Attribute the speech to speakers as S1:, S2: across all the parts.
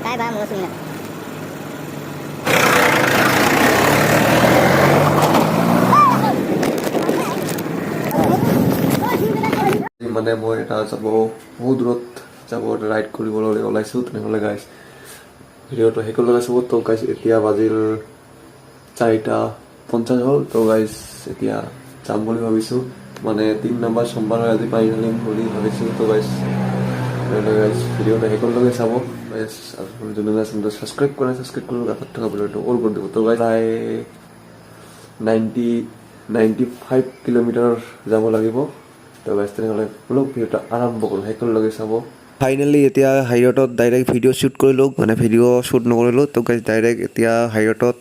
S1: কাই বা ময়ো চিনি নাপাওঁ।
S2: মানে মই এটা যাব, বহুত দূৰত যাব, ৰাইড কৰিবলৈ ওলাইছোঁ। তেনেহ'লে গাইজ, ভিডিঅ'টো শেষলৈকে চাব। তো গাইজ, এতিয়া বাজিল 4:50 হ'ল। তো গাইজ, এতিয়া যাম বুলি ভাবিছোঁ। মানে 3 নম্বৰ সোমবাৰ হয় আজি, পানী ঢালিম বুলি ভাবিছোঁ। তো গাইজ, তেনেহ'লে গাইজ, ভিডিঅ'টো শেষলৈকে চাব। গাইজ, আৰু যোনে চেনেলটো ছাবস্ক্ৰাইব কৰে, ছাবস্ক্ৰাইব কৰিব, কাষত থকা বেলটো অল কৰি দিব। তো গাইজ, প্ৰায় 95 কিলোমিটাৰ যাব লাগিব। তো গাইজ, তেনেহ'লে বলক, ভিডিঅ'টো আৰম্ভ কৰোঁ, শেষলৈকে চাব।
S3: ফাইনেলি এতিয়া হাইৰোডত ডাইৰেক্ট ভিডিঅ' শ্বুট কৰিলোঁ, মানে ভিডিঅ' শ্বুট নকৰিলোঁ। তো গাইজ, ডাইৰেক্ট এতিয়া হাইৰোডত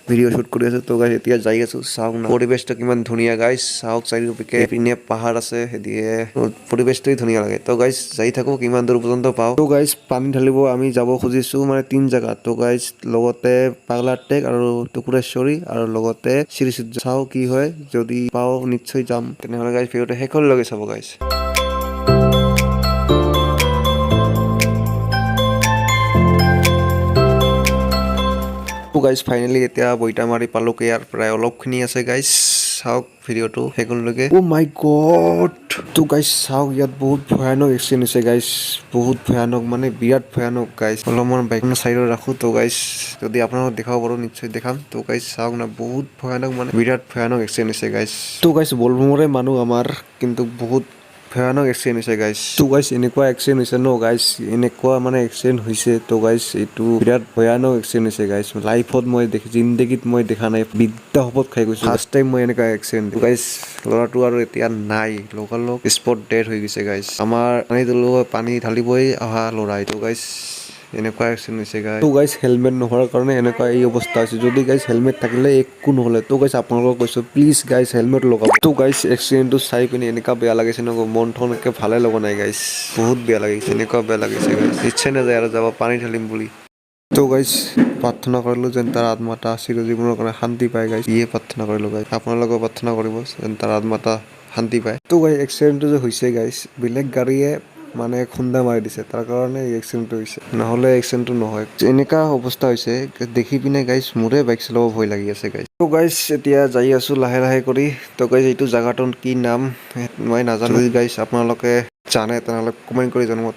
S3: ভিডিঅ' শ্বুট কৰি আছোঁ। তো গাইজ, এতিয়া যাই আছোঁ। চাওক না, পৰিৱেশটো কিমান ধুনীয়া গাইজ। চাওক, চাৰিওপিকে পিনে পাহাৰ আছে, সেইদিয়ে পৰিৱেশটোৱে ধুনীয়া লাগে। তো গাইজ, যাই থাকোঁ, কিমান দূৰ পৰ্যন্ত পাওঁ। তো গাইজ, পানী ঢালিব আমি যাব খুজিছোঁ মানে তিনি জেগাত। তো গাইজ, লগতে পাগলাৰ টেক আৰু টুকুৰেশ্বৰী আৰু লগতে শ্ৰীসূৰ্য। চাওঁ কি হয়, যদি পাওঁ নিশ্চয় যাম। তেনেহ'লে গাইজ, ভিডিঅ'টো শেষলৈকে চাব গাইজ। গাইজ, ফাইনেলি এতিয়া বইটামাৰি পালোগৈ। ইয়াৰ প্ৰায় অলপখিনি আছে গাইজ। চাওক ভিডিঅ'টো শেষলৈকে। অ' মাই গড! তো গাইজ, চাওক, ইয়াত বহুত ভয়ানক এক্সিডেণ্ট হৈছে গাইজ। বহুত ভয়ানক, মানে বিৰাট ভয়ানক গাইজ। অলপমান বাইকখন চাইডত ৰাখোঁ। তো গাইজ, যদি আপোনালোকক দেখাব পাৰোঁ, নিশ্চয় দেখাম। তো গাইজ, চাওক না, বহুত ভয়ানক, মানে বিৰাট ভয়ানক এক্সিডেণ্ট হৈছে গাইজ। তো গাইজ, বলভূমৰে মানুহ আমাৰ, কিন্তু বহুত ভয়ানক এক্সিডেণ্ট হৈছে গাইজ। তো গাইজ, এনেকুৱা এক্সিডেণ্ট হৈছে ন গাইজ, এনেকুৱা মানে এক্সিডেণ্ট হৈছে। তো গাইজ, এইটো বিৰাট ভয়ানক এক্সিডেণ্ট হৈছে গাইজ। লাইফত মই দেখি, জিন্দগীত মই দেখা নাই, বিদ্যা শপত খাই গৈছো, ফাৰ্ষ্ট টাইম মই এনেকুৱা এক্সিডেণ্ট গাইজ। ল'ৰাটো আৰু এতিয়া নাই, লগালগ স্পট ডেড হৈ গৈছে গাইজ। আমাৰ পানী তুলিব, পানী ঢালিবই অহা ল'ৰা এইটো। গাইজ, এনেকুৱা এক্সিডেণ্ট হৈছে গাইজ। তো গাইজ, হেলমেট নোহোৱাৰ কাৰণে এনেকুৱা এই অৱস্থা হৈছে। যদি গাইজ হেলমেট থাকিলে একো নহ'লে। তো গাইজ, আপোনালোকক কৈছোঁ, প্লিজ গাইজ, হেলমেট লগাব। তো গাইজ, এক্সিডেণ্টটো চাই পিনি এনেকুৱা বেয়া লাগিছে ন, মন থন একে ভালে লগা নাই গাইজ। বহুত বেয়া লাগিছে, এনেকুৱা বেয়া লাগিছে গাইজ, ইচ্ছাই নাযায় আৰু যাব পানী ঢালিম বুলি। তো গাইজ, প্ৰাৰ্থনা কৰিলোঁ যেন তাৰ আত্মাটা চিৰজীৱনৰ কাৰণে শান্তি পায় গাইজ। ইয়ে প্ৰাৰ্থনা কৰিলোঁ গাইজ, আপোনালোকেও প্ৰাৰ্থনা কৰিব যেন তাৰ আত্মাটা শান্তি পায়। তো গাইজ, এক্সিডেণ্টটো যে হৈছে গাইজ, বেলেগ গাড়ীয়ে মানে খুন্দা মাৰি দিছে, তাৰ কাৰণে এই এক্সিডেণ্টটো হৈছে, নহ'লে এক্সিডেণ্টটো নহয়। এনেকুৱা অৱস্থা হৈছে দেখি পিনে গাইজ, মোৰে বাইক চলাব ভয় লাগি আছে গাইজ। তো গাইজ, এতিয়া যাই আছোঁ লাহে লাহে কৰি। তো গাইজ, এইটো জেগাটোৰ কি নাম মই নাজানো। যদি গাইজ আপোনালোকে জানে, তেনেহ'লে কমেণ্ট কৰি জনাব।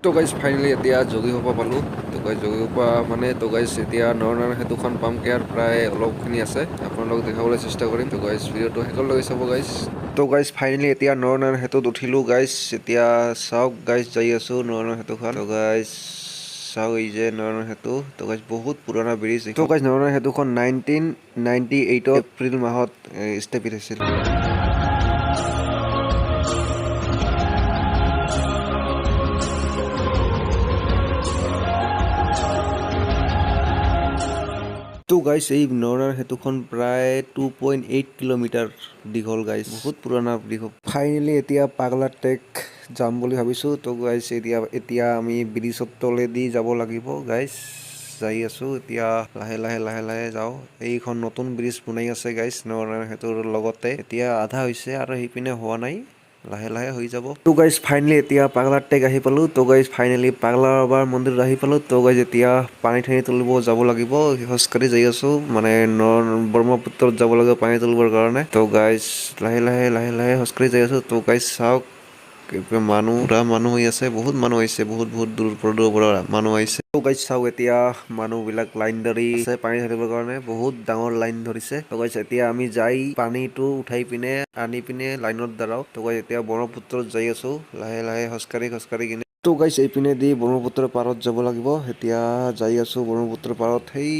S3: তো গাইজ, ফাইনেলি এতিয়া যোগীঘোপা পালোঁ। তো গাইজ, যোগীঘোপা মানে, তো গাইজ, এতিয়া নৰনাৰায়ণ সেতুখন পামগৈ আৰু প্ৰায় অলপখিনি আছে, আপোনালোকক দেখাবলৈ চেষ্টা কৰিম। তো গাইজ, ভিডিঅ'টো শেষলৈকে চাব গাইজ। তো গাইজ, ফাইনেলি এতিয়া নৰনাৰায়ণ সেতুত উঠিলোঁ গাইজ। এতিয়া চাওক গাইজ, যাই আছোঁ নৰনাৰায়ণ সেতুখন। তো গাইজ, চাওক, এই যে নৰনাৰায়ণ সেতু। তো গাইজ, বহুত পুৰণা ব্ৰিজ। তো গাইজ, নৰনাৰায়ণ সেতুখন 1998ৰ এপ্ৰিল মাহত স্থাপিত হৈছিল। তো গাইজ, এই নৰনাৰায়ণ সেতুখন প্ৰায় 2.8 কিলোমিটাৰ দীঘল গাইজ, বহুত পুৰণা দীঘল। ফাইনেলি এতিয়া পাগলা টেক যাম বুলি ভাবিছোঁ। তো গাইজ, এতিয়া আমি ব্ৰিজৰ তলেদি যাব লাগিব গাইজ। যাই আছোঁ এতিয়া লাহে লাহে লাহে লাহে যাওঁ। এইখন নতুন ব্ৰিজ বনাই আছে গাইজ নৰনাৰায়ণ সেতুৰ লগতে। এতিয়া আধা হৈছে আৰু সেইপিনে হোৱা নাই, লাহে লাহে হৈ যাব। তো গাইজ, ফাইনেলি এতিয়া পাগলাৰ টেক আহি পালোঁ। তো গাইজ, ফাইনেলি পাগলা বাবাৰ মন্দিৰত আহি পালোঁ। তো গাইজ, এতিয়া পানী ঠানি তুলিব যাব লাগিব। খোজকাঢ়ি যাই আছোঁ, মানে ব্ৰহ্মপুত্ৰত যাব লাগিব পানী তুলিবৰ কাৰণে। তো গাইজ, লাহে লাহে লাহে লাহে খোজকাঢ়ি যাই আছোঁ। তো গাইজ, চাওক, মানুহ পুৰা মানুহ হৈ আছে, বহুত মানুহ আহিছে, বহুত বহুত দূৰ দূৰৰ পৰা মানুহ আহিছে। তো গাইজ, চাওক, এতিয়া মানুহবিলাক লাইন ধৰি আছে পানী ঢালিবৰ কাৰণে, বহুত ডাঙৰ লাইন ধৰিছে। তো গাইজ, এতিয়া আমি যাই পানীটো উঠাই পিনে আনি পিনে লাইনত দাঁড়াও। তো গাইজ, এতিয়া ব্ৰহ্মপুত্ৰত যাই আছো লাহে লাহে খোজকাঢ়ি খোজকাঢ়ি কিনে। তো গাইজ, এইপিনে দি ব্ৰহ্মপুত্ৰৰ পাৰত যাব লাগিব। এতিয়া যাই আছো ব্ৰহ্মপুত্ৰৰ পাৰত, সেই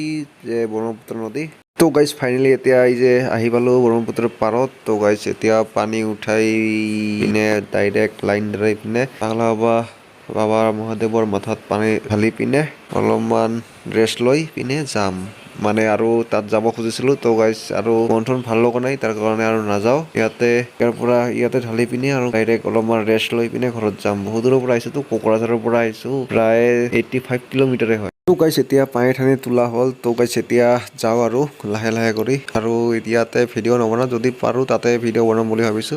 S3: যে ব্ৰহ্মপুত্ৰ নদী। তো গাইজ, ফাইনেলি এতিয়া এই যে আহি পালো ব্ৰহ্মপুত্ৰৰ পাৰত। তো গাইজ, এতিয়া পানী উঠাই পিনে ডাইৰেক্ট লাইন ধৰাই পিনে পাগলা বাবা বাবা মহাদেৱৰ মাথাত পানী ঢালি পিনে অলপমান ৰেষ্ট লৈ পিনে যাম। মানে আৰু তাত যাব খুজিছিলোঁ। তো গাইজ, আৰু মন চন ভাল লগা নাই, তাৰ কাৰণে আৰু নাযাওঁ। ইয়াতে ইয়াৰ পৰা ইয়াতে ঢালি পিনে আৰু ডাইৰেক্ট অলপমান ৰেষ্ট লৈ পিনে ঘৰত যাম। বহুত দূৰৰ পৰা আহিছোঁতো, কোকৰাঝাৰৰ পৰা আহিছোঁ, প্ৰায় 85 কিলোমিটাৰে হয়। তো গাইছ, এতিয়া পানী ঠানি তোলা হ'ল। তো গাইছ, এতিয়া যাওঁ আৰু লাহে লাহে কৰি। আৰু ইয়াতে ভিডিঅ' নবনাওঁ, যদি পাৰোঁ তাতে ভিডিঅ' বনাম বুলি ভাবিছোঁ।